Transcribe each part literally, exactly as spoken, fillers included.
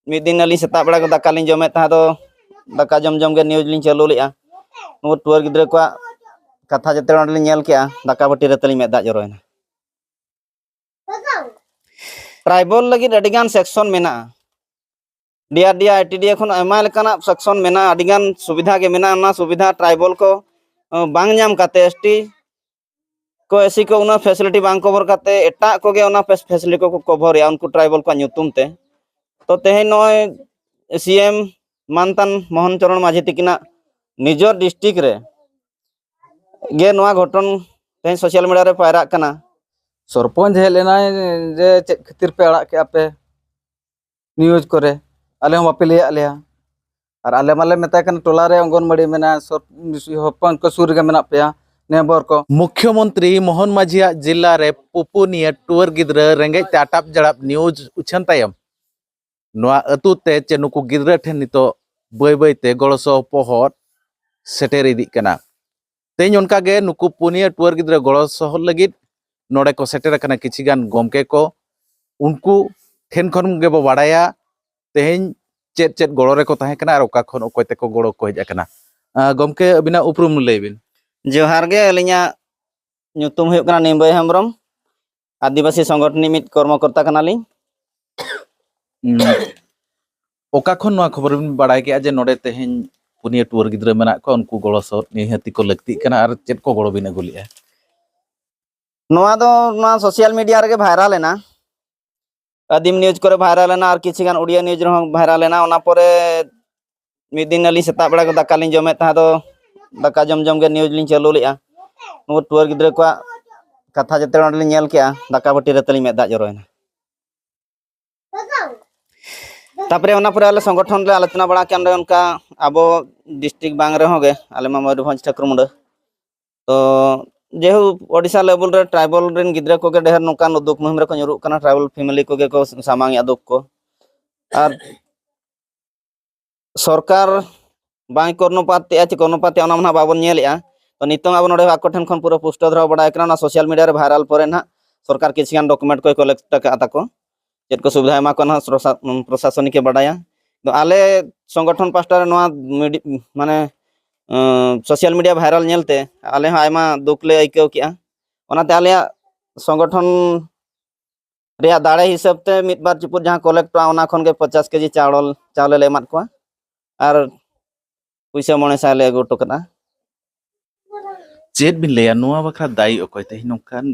ᱢᱤᱫ ᱫᱤᱱ ᱟᱹᱞᱤᱧ ᱥᱮᱛᱟᱜ ᱵᱮᱲᱟ ᱫᱟᱠᱟ ᱞᱤᱧ ᱡᱚᱢᱮᱫ ᱛᱟᱦᱮᱸ ᱫᱚ, ᱫᱟᱠᱟ ᱡᱚᱢ ᱡᱚᱢ ᱜᱮ ᱱᱤᱭᱩᱡᱽ ᱞᱤᱧ ᱪᱟᱹᱞᱩ ᱞᱮᱫᱼᱟ᱾ ᱱᱩᱠᱩ ᱴᱩᱣᱟᱹᱨ ᱜᱤᱫᱽᱨᱟᱹ ᱠᱚᱣᱟᱜ ᱠᱟᱛᱷᱟ ᱡᱮᱛᱮ ᱚᱸᱰᱮ ᱞᱤᱧ ᱧᱮᱞ ᱠᱮᱜᱼᱟ, ᱫᱟᱠᱟ ᱵᱟᱹᱴᱤ ᱨᱮ ᱛᱟᱹᱞᱤᱧ ᱢᱮᱫ ᱫᱟᱜ ᱡᱚᱨᱚᱭᱮᱱᱟ᱾ ᱴᱨᱟᱭᱵᱚᱞ ᱞᱟᱹᱜᱤᱫ ᱟᱹᱰᱤᱜᱟᱱ ᱥᱮᱠᱥᱚᱱ ᱢᱮᱱᱟᱜᱼᱟ᱾ ᱰᱤ ᱟᱨ ᱰᱤ ᱮ, ᱟᱭ ᱴᱤ ᱰᱤ ᱮ ᱠᱷᱚᱱ ᱟᱭᱢᱟ ᱞᱮᱠᱟᱱᱟᱜ ᱥᱮᱠᱥᱚᱱ ᱢᱮᱱᱟᱜᱼᱟ, ᱟᱹᱰᱤᱜᱟᱱ ᱥᱩᱵᱤᱫᱷᱟ ᱜᱮ ᱢᱮᱱᱟᱜᱼᱟ᱾ ᱚᱱᱟ ᱥᱩᱵᱤᱫᱷᱟ ᱴᱨᱟᱭᱵᱚᱞ ᱠᱚ ᱵᱟᱝ ᱧᱟᱢ ᱠᱟᱛᱮ, ᱮᱥ ᱴᱤ ᱠᱚ, ᱮᱥ ᱥᱤ ᱠᱚ ᱚᱱᱟ ᱯᱷᱮᱥᱤᱞᱤᱴᱤ ᱵᱟᱝ ᱠᱚᱵᱷᱚᱨ ᱠᱟᱛᱮ ᱮᱴᱟᱜ ᱠᱚᱜᱮ ᱚᱱᱟ ᱯᱷᱮᱥᱤᱞᱤᱴᱤ ᱠᱚᱠᱚ ᱠᱚᱵᱷᱚᱨᱮᱜᱼᱟ ᱩᱱᱠᱩ ᱴᱨᱟᱭᱵᱚᱞ ᱠᱚᱣᱟᱜ ᱧᱩᱛᱩᱢ ᱛᱮ᱾ ᱛᱚ ᱛᱮᱦᱮᱧ ᱱᱚᱜᱼᱚᱭ ᱥᱤ ᱮᱢ ᱢᱟᱱᱛᱟᱱ ᱢᱳᱦᱚᱱ ᱪᱚᱨᱚᱬ ᱢᱟᱹᱡᱷᱤ ᱛᱤᱠᱤᱱᱟᱜ ᱱᱤᱡᱚᱨ ᱰᱤᱥᱴᱨᱤᱠᱴ ᱨᱮ ᱜᱮ ᱱᱚᱣᱟ ᱜᱷᱚᱴᱚᱱ ᱛᱮᱦᱮᱧ ᱥᱳᱥᱟᱞ ᱢᱤᱰᱤᱭᱟ ᱨᱮ ᱯᱟᱭᱨᱟᱜ ᱠᱟᱱᱟ᱾ ᱥᱚᱨᱯᱚᱧᱪ ᱦᱮᱡ ᱞᱮᱱᱟᱭ ᱡᱮ, "ᱪᱮᱫ ᱠᱷᱟᱹᱛᱤᱨ ᱯᱮ ᱟᱲᱟᱜ ᱠᱮᱜᱼᱟ ᱯᱮ ᱱᱤᱭᱩᱡᱽ ᱠᱚᱨᱮ? ᱟᱞᱮ ᱦᱚᱸ ᱵᱟᱯᱮ ᱞᱟᱹᱭᱟᱫ ᱞᱮᱭᱟ?" ᱟᱨ ᱟᱞᱮ ᱢᱟᱞᱮ ᱢᱮᱛᱟᱭ ᱠᱟᱱᱟ, "ᱴᱚᱞᱟ ᱨᱮ ᱚᱝᱜᱚᱱᱵᱟᱲᱤ ᱢᱮᱱᱟᱜᱼᱟ, ᱥᱚᱨ-, ᱦᱚᱯᱚᱱ ᱠᱚ ᱥᱩᱨ ᱨᱮᱜᱮ ᱢᱮᱱᱟᱜ ᱯᱮᱭᱟ, ᱱᱮᱭᱵᱚᱨ ᱠᱚ᱾" ᱢᱩᱠᱷᱭᱚᱢᱚᱱᱛᱨᱤ ᱢᱳᱦᱚᱱ ᱢᱟᱹᱡᱷᱤᱭᱟᱜ ᱡᱤᱞᱟ ᱨᱮ ᱯᱩᱯᱩᱱᱤᱭᱟᱹ ᱴᱩᱣᱟᱹᱨ ᱜᱤᱫᱽᱨᱟᱹ ᱨᱮᱸᱜᱮᱡ ᱛᱮ ᱟᱴᱟᱯ ᱡᱟᱲᱟᱯ ᱱᱤᱭᱩᱡᱽ ᱩᱪᱷᱟᱹᱱ ᱛᱟᱭᱚᱢ, ᱱᱚᱣᱟ ᱟᱹᱛᱩ ᱛᱮ ᱪᱮ ᱱᱩᱠᱩ ᱜᱤᱫᱽᱨᱟᱹ ᱴᱷᱮᱱ ᱱᱤᱛᱚᱜ ᱵᱟᱹᱭ ᱵᱟᱹᱭ ᱛᱮ ᱜᱚᱲᱚ ᱥᱚᱯᱚᱦᱚᱫ ᱥᱮᱴᱮᱨ ᱤᱫᱤᱜ ᱠᱟᱱᱟ᱾ ᱛᱮᱦᱮᱧ ᱚᱱᱠᱟ ᱜᱮ ᱱᱩᱠᱩ ᱯᱩᱱᱭᱟᱹ ᱴᱩᱣᱟᱹᱨ ᱜᱤᱫᱽᱨᱟᱹ ᱜᱚᱲᱚ ᱥᱚᱦᱚᱫ ᱞᱟᱹᱜᱤᱫ ᱱᱚᱰᱮ ᱠᱚ ᱥᱮᱴᱮᱨ ᱟᱠᱟᱱᱟ ᱠᱤᱪᱷᱤ ᱜᱟᱱ ᱜᱚᱢᱠᱮ ᱠᱚ᱾ ᱩᱱᱠᱩ ᱴᱷᱮᱱ ᱠᱷᱚᱱ ᱜᱮᱵᱚ ᱵᱟᱲᱟᱭᱟ ᱛᱮᱦᱮᱧ ᱪᱮᱫ ᱪᱮᱫ ᱜᱚᱲᱚ ᱨᱮᱠᱚ ᱛᱟᱦᱮᱸ ᱠᱟᱱᱟ ᱟᱨ ᱚᱠᱟ ᱠᱷᱚᱱ ᱚᱠᱚᱭ ᱛᱮᱠᱚ ᱜᱚᱲᱚ ᱠᱚ ᱦᱮᱡ ᱟᱠᱟᱱᱟ᱾ ᱟᱸ, ᱜᱚᱢᱠᱮ, ᱟᱹᱵᱤᱱᱟᱜ ᱩᱯᱨᱩᱢ ᱞᱟᱹᱭ ᱵᱤᱱ᱾ ᱡᱚᱦᱟᱨ ᱜᱮ, ᱟᱹᱞᱤᱧᱟᱜ ᱧᱩᱛᱩᱢ ᱦᱩᱭᱩᱜ ᱠᱟᱱᱟ ᱱᱤᱢᱵᱟᱹᱭ ᱦᱮᱢᱵᱨᱚᱢ, ᱟᱹᱫᱤᱵᱟᱹᱥᱤ ᱥᱚᱝᱜᱚᱴᱷᱚᱱ ᱨᱤᱱᱤᱡ ᱢᱤᱫ ᱠᱚᱨᱢᱚᱠᱚᱨᱛᱟ ᱠᱟᱱᱟᱞᱤᱧ᱾ ᱦᱩᱸ᱾ ᱚᱠᱟ ᱠᱷᱚᱱ ᱱᱚᱣᱟ ᱠᱷᱚᱵᱚᱨ ᱵᱤᱱ ᱵᱟᱲᱟᱭ ᱠᱮᱜᱼᱟ ᱡᱮ ᱱᱚᱰᱮ ᱛᱮᱦᱮᱧ ᱯᱩᱱᱭᱟᱹ ᱴᱩᱣᱟᱹᱨ ᱜᱤᱫᱽᱨᱟᱹ ᱢᱮᱱᱟᱜ ᱠᱚᱣᱟ, ᱩᱱᱠᱩ ᱜᱚᱲᱚ ᱥᱚᱦᱚᱫ ᱱᱤᱦᱟᱹᱛᱤ ᱠᱚ ᱞᱟᱹᱠᱛᱤᱜ ᱠᱟᱱᱟ, ᱟᱨ ᱪᱮᱫ ᱠᱚ ᱜᱚᱲᱚ ᱵᱤᱱ ᱟᱹᱜᱩ ᱞᱮᱜᱼᱟ? ᱱᱚᱣᱟ ᱫᱚ ᱱᱚᱣᱟ ᱥᱳᱥᱟᱞ ᱢᱤᱰᱤᱭᱟ ᱨᱮᱜᱮ ᱵᱷᱟᱭᱨᱟᱞ ᱮᱱᱟ, ᱟᱹᱫᱤᱢ ᱱᱤᱭᱩᱡᱽ ᱠᱚᱨᱮ ᱵᱷᱟᱭᱨᱟᱞ ᱮᱱᱟ ᱟᱨ ᱠᱤᱪᱷᱤ ᱜᱟᱱ ᱩᱰᱤᱭᱟ ᱱᱤᱭᱩᱡᱽ ᱨᱮᱦᱚᱸ ᱵᱷᱟᱭᱨᱟᱞ ᱮᱱᱟ᱾ ᱚᱱᱟ ᱯᱚᱨᱮ ᱢᱤᱫ ᱫᱤᱱ ᱟᱹᱞᱤᱧ ᱥᱮᱛᱟᱜ ᱵᱮᱲᱟ ᱫᱟᱠᱟ ᱞᱤᱧ ᱡᱚᱢᱮᱫ ᱛᱟᱦᱮᱸ ᱫᱚ, ᱫᱟᱠᱟ ᱡᱚᱢ ᱡᱚᱢ ᱜᱮ ᱱᱤᱭᱩᱡᱽ ᱞᱤᱧ ᱪᱟᱹᱞᱩ ᱞᱮᱫᱼᱟ᱾ ᱱᱩᱠᱩ ᱴᱩᱣᱟᱹᱨ ᱜᱤᱫᱽᱨᱟᱹ ᱠᱚᱣᱟᱜ ᱠᱟᱛᱷᱟ ᱡᱮᱛᱮ ᱚᱸᱰᱮ ᱞᱤᱧ ᱧᱮᱞ ᱠᱮᱜᱼᱟ, ᱫᱟᱠᱟ ᱵᱟᱹᱴᱤ ᱨᱮ ᱛᱟᱹᱞᱤᱧ ᱢᱮᱫ ᱫᱟᱜ ᱡᱚᱨᱚᱭᱮᱱᱟ᱾ ᱛᱟᱯᱚᱨᱮ ᱚᱱᱟ ᱯᱚᱨᱮ ᱟᱞᱮ ᱥᱚᱝᱜᱚᱴᱷᱚᱱ ᱨᱮ ᱟᱞᱳᱪᱚᱱᱟ ᱵᱟᱲᱟ ᱠᱮᱜᱼᱟ, ᱚᱸᱰᱮ ᱚᱱᱠᱟ ᱟᱵᱚ ᱰᱤᱥᱴᱨᱤᱠᱴ ᱵᱟᱝ ᱨᱮᱦᱚᱸ ᱜᱮ, ᱟᱞᱮ ᱢᱟ ᱢᱚᱭᱩᱨᱵᱷᱚᱸᱡᱽ ᱴᱷᱟᱹᱠᱩᱨ ᱢᱩᱸᱰᱟᱹ, ᱛᱚ ᱡᱮᱦᱮᱛᱩ ᱳᱰᱤᱥᱟ ᱞᱮᱵᱮᱞ ᱨᱮ ᱴᱨᱟᱭᱵᱟᱞ ᱨᱮᱱ ᱜᱤᱫᱽᱨᱟᱹ ᱠᱚᱜᱮ ᱰᱷᱮᱨ ᱱᱚᱝᱠᱟᱱ ᱫᱩᱠ ᱢᱩᱦᱤᱢ ᱨᱮᱠᱚ ᱧᱩᱨᱩᱜ ᱠᱟᱱᱟ, ᱴᱨᱟᱭᱵᱟᱞ ᱯᱷᱮᱢᱮᱞᱤ ᱠᱚᱜᱮ ᱠᱚ ᱥᱟᱢᱟᱝ ᱮᱜᱼᱟ ᱫᱩᱠ ᱠᱚ᱾ ᱟᱨ ᱥᱚᱨᱠᱟᱨ ᱵᱟᱭ ᱠᱚᱨᱱᱚᱯᱟᱛ ᱮᱜᱼᱟ ᱪᱮ ᱠᱚᱨᱱᱚᱯᱟᱛ ᱮᱜᱼᱟ, ᱚᱱᱟ ᱢᱟ ᱱᱟᱦᱟᱜ ᱵᱟᱵᱚᱱ ᱧᱮᱞᱮᱜᱼᱟ᱾ ᱛᱚ ᱱᱤᱛᱚᱝ ᱟᱵᱚ ᱱᱚᱰᱮ ᱟᱠᱚ ᱴᱷᱮᱱ ᱠᱷᱚᱱ ᱯᱩᱨᱟᱹ ᱯᱩᱥᱴᱟᱹᱣ ᱫᱷᱟᱨᱟ ᱵᱟᱲᱟᱭ ᱠᱟᱱᱟ, ᱚᱱᱟ ᱥᱳᱥᱟᱞ ᱢᱤᱰᱤᱭᱟ ᱨᱮ ᱵᱷᱟᱭᱨᱟᱞ ᱯᱚᱨᱮ ᱱᱟᱦᱟᱜ ᱥᱚᱨᱠᱟᱨ ᱠᱤᱪᱷᱩ ᱜᱟᱱ ᱰᱚᱠᱩᱢᱮᱱᱴ ᱠᱚᱭ ᱠᱚᱞᱮᱠᱴ ᱟᱠᱟᱫ ᱛᱟᱠᱚ᱾ ᱪᱮᱫ ᱠᱚ ᱥᱩᱵᱤᱫᱷᱟ ᱮᱢᱟ ᱠᱚᱣᱟ, ᱱᱟᱦᱟᱜ ᱯᱨᱚᱥᱟ-, ᱩᱸ, ᱯᱨᱚᱥᱟᱥᱚᱱᱤᱠ ᱮ ᱵᱟᱰᱟᱭᱟ᱾ ᱛᱚ ᱟᱞᱮ ᱥᱚᱝᱜᱚᱴᱷᱚᱱ ᱯᱟᱦᱴᱟ ᱨᱮ ᱱᱚᱣᱟ ᱢᱤᱰᱤ-, ᱢᱟᱱᱮ, ᱩᱸ, ᱥᱳᱥᱟᱞ ᱢᱤᱰᱤᱭᱟ ᱵᱷᱟᱭᱨᱟᱞ ᱧᱮᱞᱛᱮ ᱟᱞᱮ ᱦᱚᱸ ᱟᱭᱢᱟ ᱫᱩᱠ ᱞᱮ ᱟᱹᱭᱠᱟᱹᱣ ᱠᱮᱜᱼᱟ᱾ ᱚᱱᱟᱛᱮ ᱟᱞᱮᱭᱟᱜ ᱥᱚᱝᱜᱚᱴᱷᱚᱱ ᱨᱮᱭᱟᱜ ᱫᱟᱲᱮ ᱦᱤᱥᱟᱹᱵ ᱛᱮ ᱢᱤᱫ ᱵᱟᱨ ᱪᱩᱯᱩᱫ ᱡᱟᱦᱟᱸ ᱠᱚᱞᱮᱠᱴᱚᱜᱼᱟ, ᱚᱱᱟ ᱠᱷᱚᱱ ᱜᱮ ᱯᱚᱪᱟᱥ ᱠᱮᱡᱤ ᱪᱟᱣᱞᱚ, ᱪᱟᱣᱞᱮ ᱞᱮ ᱮᱢᱟᱫ ᱠᱚᱣᱟ ᱟᱨ ᱯᱩᱭᱥᱟᱹ ᱢᱚᱬᱮ ᱥᱟᱭ ᱞᱮ ᱟᱹᱜᱩ ᱦᱚᱴᱚ ᱠᱟᱫᱟ᱾ ᱪᱮᱫ ᱵᱤᱱ ᱞᱟᱹᱭᱟ, ᱱᱚᱣᱟ ᱵᱟᱠᱷᱨᱟ ᱫᱟᱭᱤ ᱚᱠᱚᱭ? ᱛᱮᱦᱮᱧ ᱱᱚᱝᱠᱟᱱ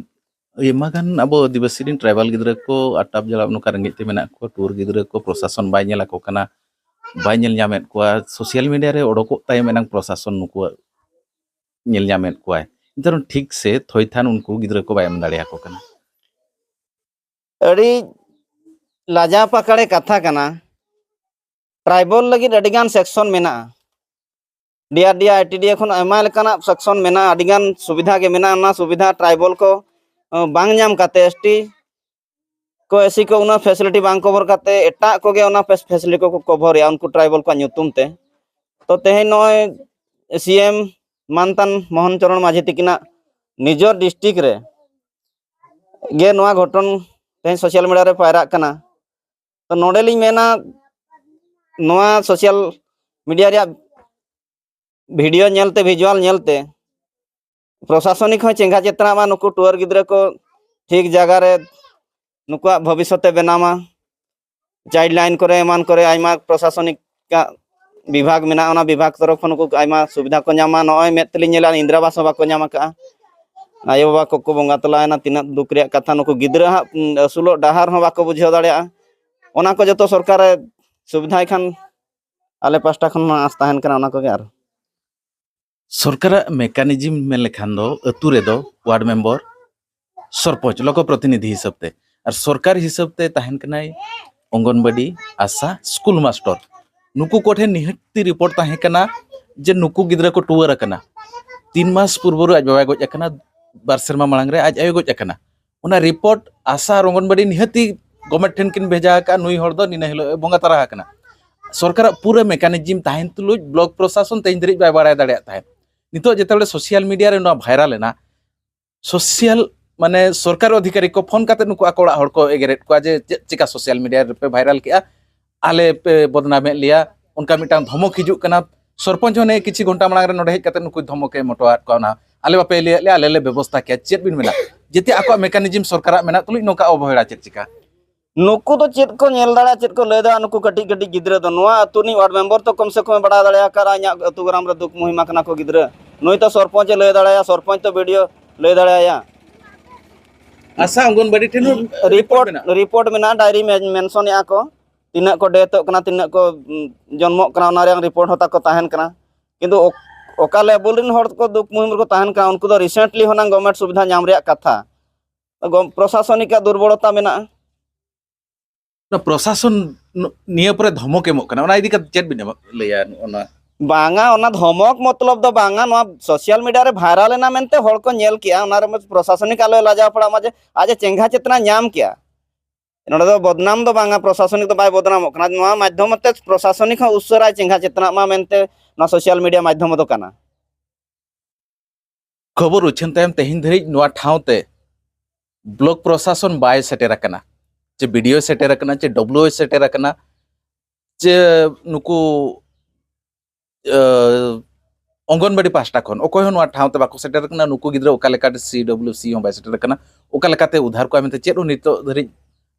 ᱟᱭᱢᱟ ᱜᱟᱱ ᱟᱵᱚ ᱟᱹᱫᱤᱵᱟᱹᱥᱤ ᱨᱮᱱ ᱴᱨᱟᱭᱵᱟᱞ ᱜᱤᱫᱽᱨᱟᱹ ᱠᱚ ᱟᱴᱟᱯ ᱡᱟᱞᱟᱯ ᱱᱚᱝᱠᱟ ᱨᱮᱸᱜᱮᱡ ᱛᱮ ᱢᱮᱱᱟᱜ ᱠᱚᱣᱟ, ᱴᱩᱣᱟᱹᱨ ᱜᱤᱫᱽᱨᱟᱹ ᱠᱚ, ᱯᱨᱚᱥᱟᱥᱚᱱ ᱵᱟᱭ ᱧᱮᱞ ᱟᱠᱚ ᱠᱟᱱᱟ, ᱵᱟᱭ ᱧᱮᱞ ᱧᱟᱢᱮᱫ ᱠᱚᱣᱟ᱾ ᱥᱳᱥᱟᱞ ᱢᱤᱰᱤᱭᱟ ᱨᱮ ᱚᱰᱚᱠᱚᱜ ᱛᱟᱭᱚᱢ ᱮᱱᱟᱝ ᱯᱨᱚᱥᱟᱥᱚᱱ ᱱᱩᱠᱩᱣᱟᱜ ᱧᱮᱞ ᱧᱟᱢᱮᱫ ᱠᱚᱣᱟᱭ, ᱮᱱᱛᱮ ᱨᱮᱦᱚᱸ ᱴᱷᱤᱠ ᱥᱮ ᱛᱷᱚᱭᱛᱷᱟᱱ ᱩᱱᱠᱩ ᱜᱤᱫᱽᱨᱟᱹ ᱠᱚ ᱵᱟᱭ ᱮᱢ ᱫᱟᱲᱮᱭᱟᱠᱚ ᱠᱟᱱᱟ᱾ ᱟᱹᱰᱤ ᱞᱟᱡᱟᱣ ᱯᱟᱠᱟᱲᱮ ᱠᱟᱛᱷᱟ ᱠᱟᱱᱟ᱾ ᱴᱨᱟᱭᱵᱚᱞ ᱞᱟᱹᱜᱤᱫ ᱟᱹᱰᱤᱜᱟᱱ ᱥᱮᱠᱥᱚᱱ ᱢᱮᱱᱟᱜᱼᱟ᱾ ᱰᱤ ᱟᱨ ᱰᱤ, ᱟᱭ ᱴᱤ ᱰᱤ ᱮ ᱠᱷᱚᱱ ᱟᱭᱢᱟ ᱞᱮᱠᱟᱱᱟᱜ ᱥᱮᱠᱥᱚᱱ ᱢᱮᱱᱟᱜᱼᱟ, ᱟᱹᱰᱤᱜᱟᱱ ᱥᱩᱵᱤᱫᱷᱟ ᱜᱮ ᱢᱮᱱᱟᱜᱼᱟ᱾ ᱚᱱᱟ ᱥᱩᱵᱤᱫᱷᱟ ᱴᱨᱟᱭᱵᱚᱞ ᱠᱚ, ᱚ, ᱵᱟᱝ ᱧᱟᱢ ᱠᱟᱛᱮ, ᱮᱥ ᱴᱤ ᱠᱚ, ᱮᱥ ᱥᱤ ᱠᱚ ᱩᱱᱟᱹᱜ ᱯᱷᱮᱥᱤᱞᱤᱴᱤ ᱵᱟᱝ ᱠᱚᱵᱷᱚᱨ ᱠᱟᱛᱮ ᱮᱴᱟᱜ ᱠᱚᱜᱮ ᱚᱱᱟ ᱯᱷᱮᱥ-, ᱯᱷᱮᱥᱤᱞᱤᱴᱤ ᱠᱚᱠᱚ ᱠᱚᱵᱷᱚᱨᱮᱜᱼᱟ ᱩᱱᱠᱩ ᱴᱨᱟᱭᱵᱚᱞ ᱠᱚᱣᱟᱜ ᱧᱩᱛᱩᱢ ᱛᱮ᱾ ᱛᱚ ᱛᱮᱦᱮᱧ ᱱᱚᱜᱼᱚᱭ ᱥᱤ ᱮᱢ ᱢᱟᱱᱛᱟᱱ ᱢᱳᱦᱚᱱ ᱪᱚᱨᱚᱬ ᱢᱟᱹᱡᱷᱤ ᱛᱤᱠᱤᱱᱟᱜ ᱱᱤᱡᱚᱨ ᱰᱤᱥᱴᱨᱤᱠᱴ ᱨᱮ ᱜᱮ ᱱᱚᱣᱟ ᱜᱷᱚᱴᱚᱱ ᱛᱮᱦᱮᱧ ᱥᱳᱥᱟᱞ ᱢᱤᱰᱤᱭᱟ ᱨᱮ ᱯᱟᱭᱨᱟᱜ ᱠᱟᱱᱟ᱾ ᱛᱚ ᱱᱚᱰᱮᱞᱤᱧ ᱢᱮᱱᱟ, ᱱᱚᱣᱟ ᱥᱳᱥᱟᱞ ᱢᱤᱰᱤᱭᱟ ᱨᱮᱭᱟᱜ ᱵᱷᱤᱰᱤᱭᱳ ᱧᱮᱞᱛᱮ, ᱵᱷᱤᱡᱩᱣᱟᱞ ᱧᱮᱞᱛᱮ ᱯᱨᱚᱥᱟᱥᱚᱱᱤᱠ ᱦᱚᱸ ᱪᱮᱸᱜᱷᱟ ᱪᱮᱛᱱᱟᱜ ᱢᱟ, ᱱᱩᱠᱩ ᱴᱩᱣᱟᱹᱨ ᱜᱤᱫᱽᱨᱟᱹ ᱠᱚ ᱴᱷᱤᱠ ᱡᱟᱭᱜᱟ ᱨᱮ ᱱᱩᱠᱩᱣᱟᱜ ᱵᱷᱚᱵᱤᱥᱥᱚᱛ ᱮ ᱵᱮᱱᱟᱣ ᱢᱟ᱾ ᱪᱟᱭᱤᱞᱰ ᱞᱟᱭᱤᱱ ᱠᱚᱨᱮ, ᱮᱢᱟᱱ ᱠᱚᱨᱮ ᱟᱭᱢᱟ ᱯᱨᱚᱥᱟᱥᱚᱱᱤᱠ ᱵᱤᱵᱷᱟᱜᱽ ᱢᱮᱱᱟᱜᱼᱟ, ᱚᱱᱟ ᱵᱤᱵᱷᱟᱜᱽ ᱛᱚᱨᱚᱯ ᱠᱷᱚᱱ ᱱᱩᱠᱩ ᱟᱭᱢᱟ ᱥᱩᱵᱤᱫᱷᱟ ᱠᱚ ᱧᱟᱢᱟ᱾ ᱱᱚᱜᱼᱚᱭ ᱢᱮᱫ ᱛᱮᱞᱤᱧ ᱧᱮᱞᱟ, ᱤᱱᱫᱨᱟ ᱟᱵᱟᱥ ᱦᱚᱸ ᱵᱟᱠᱚ ᱧᱟᱢ ᱟᱠᱟᱫᱼᱟ᱾ ᱟᱭᱳᱼᱵᱟᱵᱟ ᱠᱚᱠᱚ ᱵᱚᱸᱜᱟ ᱛᱟᱞᱟᱭᱮᱱᱟ, ᱛᱤᱱᱟᱹᱜ ᱫᱩᱠ ᱨᱮᱭᱟᱜ ᱠᱟᱛᱷᱟ᱾ ᱱᱩᱠᱩ ᱜᱤᱫᱽᱨᱟᱹ ᱦᱟᱸᱜ, ᱩᱸ, ᱟᱹᱥᱩᱞᱚᱜ ᱰᱟᱦᱟᱨ ᱦᱚᱸ ᱵᱟᱠᱚ ᱵᱩᱡᱷᱟᱹᱣ ᱫᱟᱲᱮᱭᱟᱜᱼᱟ᱾ ᱚᱱᱟ ᱠᱚ ᱡᱚᱛᱚ ᱥᱚᱨᱠᱟᱨᱮ ᱥᱩᱵᱤᱫᱷᱟᱭ ᱠᱷᱟᱱ ᱟᱞᱮ ᱯᱟᱥᱴᱟ ᱠᱷᱚᱱ ᱢᱟ ᱟᱸᱥ ᱛᱟᱦᱮᱱ ᱠᱟᱱᱟ ᱚᱱᱟ ᱠᱚᱜᱮ᱾ ᱟᱨ ᱥᱚᱨᱠᱟᱨᱟᱜ ᱢᱮᱠᱟᱱᱤᱡᱤᱢ ᱢᱮᱱ ᱞᱮᱠᱷᱟᱱ ᱫᱚ ᱟᱹᱛᱩ ᱨᱮᱫᱚ ᱣᱟᱨᱰ ᱢᱮᱢᱵᱚᱨ, ᱥᱚᱨᱯᱚᱧᱪ, ᱞᱳᱠᱚ ᱯᱨᱚᱛᱤᱱᱤᱫᱷᱤ ᱦᱤᱥᱟᱹᱵ ᱛᱮ, ᱟᱨ ᱥᱚᱨᱠᱟᱨ ᱦᱤᱥᱟᱹᱵ ᱛᱮ ᱛᱟᱦᱮᱱ ᱠᱟᱱᱟᱭ ᱚᱝᱜᱚᱱᱵᱟᱰᱤ, ᱟᱥᱟ, ᱥᱠᱩᱞ ᱢᱟᱥᱴᱚᱨ᱾ ᱱᱩᱠᱩ ᱠᱚᱴᱷᱮᱱ ᱱᱤᱦᱟᱹᱛᱤ ᱨᱤᱯᱳᱨᱴ ᱛᱟᱦᱮᱸ ᱠᱟᱱᱟ ᱡᱮ ᱱᱩᱠᱩ ᱜᱤᱫᱽᱨᱟᱹ ᱠᱚ ᱴᱩᱣᱟᱹᱨ ᱟᱠᱟᱱᱟ᱾ ᱛᱤᱱ ᱢᱟᱥ ᱯᱩᱨᱵᱚ ᱨᱮ ᱟᱡ ᱵᱟᱵᱟᱭ ᱜᱚᱡ ᱟᱠᱟᱱᱟ, ᱵᱟᱨ ᱥᱮᱨᱢᱟ ᱢᱟᱲᱟᱝ ᱨᱮ ᱟᱡ ᱟᱭᱳ ᱜᱚᱡ ᱟᱠᱟᱱᱟ᱾ ᱚᱱᱟ ᱨᱤᱯᱳᱨᱴ ᱟᱥᱟ ᱟᱨ ᱚᱝᱜᱚᱱᱵᱟᱰᱤ ᱱᱤᱦᱟᱹᱛᱤ ᱜᱚᱵᱷᱢᱮᱱᱴ ᱴᱷᱮᱱ ᱠᱤᱱ ᱵᱷᱮᱡᱟ ᱟᱠᱟᱫᱼᱟ, ᱱᱩᱭ ᱦᱚᱲ ᱫᱚ ᱱᱤᱱᱟᱹ ᱦᱤᱞᱳᱜ ᱮ ᱵᱚᱸᱜᱟ ᱛᱟᱨᱟ ᱟᱠᱟᱱᱟ᱾ ᱥᱚᱨᱠᱟᱨᱟᱜ ᱯᱩᱨᱟᱹ ᱢᱮᱠᱟᱱᱤᱡᱤᱢ ᱛᱟᱦᱮᱱ ᱛᱩᱞᱩᱡ ᱵᱞᱚᱠ ᱯᱨᱚᱥᱟᱥᱚᱱ ᱛᱮᱦᱮᱧ ᱫᱷᱟᱹᱨᱤᱡ ᱵᱟᱭ ᱵᱟᱲᱟᱭ ᱫᱟᱲᱮᱭᱟᱜ ᱛᱟᱦᱮᱸᱫ᱾ ᱱᱤᱛᱚᱜ ᱡᱮᱛᱮ ᱦᱚᱲ ᱥᱳᱥᱟᱞ ᱢᱤᱰᱤᱭᱟ ᱨᱮ ᱱᱚᱣᱟ ᱵᱷᱟᱭᱨᱟᱞ ᱮᱱᱟ, ᱥᱳᱥᱟᱞ ᱢᱟᱱᱮ ᱥᱚᱨᱠᱟᱨ ᱚᱫᱷᱤᱠᱟᱨᱤ ᱠᱚ ᱯᱷᱳᱱ ᱠᱟᱛᱮ ᱱᱩᱠᱩ ᱟᱠᱚ ᱚᱲᱟᱜ ᱦᱚᱲ ᱠᱚ ᱮᱜᱮᱨᱮᱫ ᱠᱚᱣᱟ ᱡᱮ ᱪᱮᱫ ᱪᱤᱠᱟ ᱥᱳᱥᱟᱞ ᱢᱤᱰᱤᱭᱟ ᱨᱮᱯᱮ ᱵᱷᱟᱭᱨᱟᱞ ᱠᱮᱜᱼᱟ, ᱟᱞᱮ ᱯᱮ ᱵᱚᱫᱱᱟᱢᱮᱫ ᱞᱮᱭᱟ, ᱚᱱᱠᱟ ᱢᱤᱫᱴᱟᱝ ᱫᱷᱚᱢᱚᱠ ᱦᱤᱡᱩᱜ ᱠᱟᱱᱟ᱾ ᱥᱚᱨᱯᱚᱧᱪ ᱦᱚᱸ ᱱᱤᱭᱟᱹ ᱠᱤᱪᱷᱩ ᱜᱷᱚᱱᱴᱟ ᱢᱟᱲᱟᱝ ᱨᱮ ᱱᱚᱰᱮ ᱦᱮᱡ ᱠᱟᱛᱮ ᱱᱩᱠᱩᱭ ᱫᱷᱚᱢᱚᱠᱮ ᱮᱢ ᱦᱚᱴᱚᱣᱟᱫ ᱠᱚᱣᱟ, ᱚᱱᱟ ᱟᱞᱮ ᱵᱟᱯᱮ ᱞᱟᱹᱭᱟᱫ ᱞᱮᱭᱟ, ᱟᱞᱮ ᱞᱮ ᱵᱮᱵᱚᱥᱛᱷᱟ ᱠᱮᱭᱟ᱾ ᱪᱮᱫ ᱵᱤᱱ ᱢᱮᱱᱟ, ᱡᱮᱛᱮ ᱟᱠᱚᱣᱟᱜ ᱢᱮᱠᱟᱱᱤᱡᱚᱢ ᱥᱚᱨᱠᱟᱨᱟᱜ ᱢᱮᱱᱟᱜ ᱛᱩᱞᱩᱡ ᱱᱚᱝᱠᱟ ᱚᱵᱚᱦᱮᱲᱟ ᱪᱮᱫ ᱪᱤᱠᱟ? ᱱᱩᱠᱩ ᱫᱚ ᱪᱮᱫ ᱠᱚ ᱧᱮᱞ ᱫᱟᱲᱮᱭᱟᱜᱼᱟ, ᱪᱮᱫ ᱠᱚ ᱞᱟᱹᱭ ᱫᱟᱲᱮᱭᱟᱜᱼᱟ? ᱱᱩᱠᱩ ᱠᱟᱹᱴᱤᱡ ᱠᱟᱹᱴᱤᱡ ᱜᱤᱫᱽᱨᱟᱹ ᱫᱚ ᱱᱚᱣᱟ ᱟᱹᱛᱩ ᱨᱤᱱᱤᱡ ᱣᱟᱨᱰ ᱢᱮᱢᱵᱚᱨ ᱛᱚ ᱠᱚᱢ ᱥᱮ ᱠᱚᱢᱮ ᱵᱟᱲᱟᱭ ᱫᱟᱲᱮᱭᱟᱜᱼᱟ, ᱚᱠᱟᱨᱮ ᱤᱧᱟᱹᱜ ᱟᱹᱛᱩ ᱜᱨᱟᱢ ᱨᱮ ᱫᱩᱠ ᱢᱩᱦᱤᱢᱟ ᱠᱟᱱᱟ ᱠᱚ ᱜᱤᱫᱽᱨᱟᱹ᱾ ᱱᱩᱭ ᱛᱚ ᱥᱚᱨᱯᱚᱧᱪ ᱮ ᱞᱟᱹᱭ ᱫᱟᱲᱮᱭᱟᱭᱟ, ᱥᱚᱨᱯᱚᱧᱪ ᱛᱚ ᱵᱤ ᱰᱤ ᱳ ᱞᱟᱹᱭ ᱫᱟᱲᱮᱭᱟᱭᱟ᱾ ᱟᱥᱟ ᱚᱝᱜᱚᱱᱵᱟᱲᱤ ᱴᱷᱮᱱ ᱦᱚᱸ ᱨᱤᱯᱳᱨᱴ ᱨᱤᱯᱳᱨᱴ ᱢᱮᱱᱟᱜᱼᱟ᱾ ᱨᱤᱯᱳᱨᱴ ᱢᱮᱱᱟᱜᱼᱟ, ᱰᱟᱭᱨᱤ ᱢᱮᱱᱥᱚᱱᱮᱜᱼᱟ ᱠᱚ, ᱛᱤᱱᱟᱹᱜ ᱠᱚ ᱰᱮᱛᱷᱚᱜ ᱠᱟᱱᱟ, ᱛᱤᱱᱟᱹᱜ ᱠᱚ ᱩᱸ, ᱡᱚᱱᱢᱚᱜ ᱠᱟᱱᱟ, ᱚᱱᱟ ᱨᱮᱭᱟᱜ ᱨᱤᱯᱳᱨᱴ ᱦᱚᱸ ᱛᱟᱠᱚ ᱛᱟᱦᱮᱱ ᱠᱟᱱᱟ᱾ ᱠᱤᱱᱛᱩ ᱚᱠ- ᱚᱠᱟ ᱞᱮᱵᱮᱞ ᱨᱮᱱ ᱦᱚᱲ ᱠᱚ ᱫᱩᱠ ᱢᱩᱦᱤᱢ ᱨᱮᱠᱚ ᱛᱟᱦᱮᱱ ᱠᱟᱱᱟ, ᱩᱱᱠᱩ ᱫᱚ ᱨᱤᱥᱮᱱᱴᱞᱤ ᱦᱩᱱᱟᱹᱝ ᱜᱚᱵᱷᱢᱮᱱᱴ ᱥᱩᱵᱤᱫᱷᱟ ᱧᱟᱢ ᱨᱮᱭᱟᱜ ᱠᱟᱛᱷᱟ᱾ ᱜᱚᱢ- ᱯᱨᱚᱥᱟᱥᱚᱱᱤᱠᱟᱜ ᱫᱩᱨᱵᱚᱞᱚᱛᱟ ᱢᱮᱱᱟᱜᱼᱟ᱾ ᱚᱱᱟ ᱯᱨᱚᱥᱟᱥᱚᱱ ᱱᱚ- ᱱᱤᱭᱟᱹ ᱯᱚᱨᱮ ᱫᱷᱚᱢᱚᱠ ᱮᱢᱚᱜ ᱠᱟᱱᱟ, ᱚᱱᱟ ᱤᱫᱤ ᱠᱟᱛᱮ ᱪᱮᱫ ᱵᱤᱱ ᱮᱢᱚᱜ- ᱞᱟᱹᱭᱟ? ᱚᱱᱟ ᱵᱟᱝᱟ, ᱚᱱᱟ ᱫᱷᱚᱢᱚᱠ ᱢᱚᱛᱞᱚᱵ ᱫᱚ ᱵᱟᱝᱟ, ᱱᱚᱣᱟ ᱥᱳᱥᱟᱞ ᱢᱤᱰᱤᱭᱟ ᱨᱮ ᱵᱷᱟᱭᱨᱟᱞ ᱮᱱᱟ ᱢᱮᱱᱛᱮ ᱦᱚᱲ ᱠᱚ ᱧᱮᱞ ᱠᱮᱜᱼᱟ, ᱚᱱᱟ ᱨᱮ ᱯᱨᱚᱥᱟᱥᱚᱱᱤᱠ ᱟᱞᱚᱭ ᱞᱟᱡᱟᱣ ᱯᱟᱲᱟᱜ ᱢᱟ ᱡᱮ ᱟᱡ ᱮ ᱪᱮᱸᱜᱷᱟ ᱪᱮᱛᱱᱟ ᱧᱟᱢ ᱠᱮᱜᱼᱟ᱾ ᱱᱚᱰᱮ ᱫᱚ ᱵᱚᱫᱱᱟᱢ ᱫᱚ ᱵᱟᱝᱟ, ᱯᱨᱚᱥᱟᱥᱚᱱᱤᱠ ᱫᱚ ᱵᱟᱭ ᱵᱚᱫᱱᱟᱢᱚᱜ ᱠᱟᱱᱟ, ᱱᱚᱣᱟ ᱢᱟᱫᱽᱫᱷᱚᱢ ᱛᱮ ᱯᱨᱚᱥᱟᱥᱚᱱᱤᱠ ᱦᱚᱸ ᱩᱥᱟᱹᱨᱟᱭ ᱪᱮᱸᱜᱷᱟ ᱪᱮᱛᱱᱟᱜ ᱢᱟ ᱢᱮᱱᱛᱮ ᱱᱚᱣᱟ ᱥᱳᱥᱟᱞ ᱢᱤᱰᱤᱭᱟ ᱢᱟᱫᱽᱫᱷᱚᱢ ᱫᱚ ᱠᱟᱱᱟ᱾ ᱠᱷᱚᱵᱚᱨ ᱩᱪᱷᱟᱹᱱ ᱛᱟᱭᱚᱢ ᱛᱮᱦᱮᱧ ᱫᱷᱟᱹᱨᱤᱡ ᱱᱚᱣᱟ ᱴᱷᱟᱶ ᱛᱮ ᱵᱞᱚᱠ ᱯᱨᱚᱥᱟᱥᱚᱱ ᱵᱟᱭ ᱥᱮᱴᱮᱨ ᱟᱠᱟᱱᱟ, ᱪᱮ ᱵᱤ ᱰᱤ ᱳ ᱥᱮᱴᱮᱨ ᱟᱠᱟᱱᱟ, ᱪᱮ ᱰᱚᱵᱞᱩ ᱳ ᱥᱮᱴᱮᱨ ᱟᱠᱟᱱᱟ, ᱪᱮ ᱱᱩᱠᱩ ᱚᱝᱜᱚᱱᱵᱟᱲᱤ ᱯᱟᱦᱴᱟ ᱠᱷᱚᱱ ᱚᱠᱚᱭ ᱦᱚᱸ ᱱᱚᱣᱟ ᱴᱷᱟᱶ ᱛᱮ ᱵᱟᱠᱚ ᱥᱮᱴᱮᱨ ᱟᱠᱟᱱᱟ᱾ ᱱᱩᱠᱩ ᱜᱤᱫᱽᱨᱟᱹ ᱚᱠᱟ ᱞᱮᱠᱟᱛᱮ ᱥᱤ ᱰᱚᱵᱞᱤᱭᱩ ᱥᱤ ᱦᱚᱸ ᱵᱟᱭ ᱥᱮᱴᱮᱨ ᱟᱠᱟᱱᱟ, ᱚᱠᱟ ᱞᱮᱠᱟᱛᱮ ᱩᱫᱷᱟᱨ ᱠᱚᱣᱟ ᱢᱮᱱᱛᱮ ᱪᱮᱫ ᱦᱚᱸ ᱱᱤᱛᱚᱜ ᱫᱷᱟᱹᱨᱤᱡ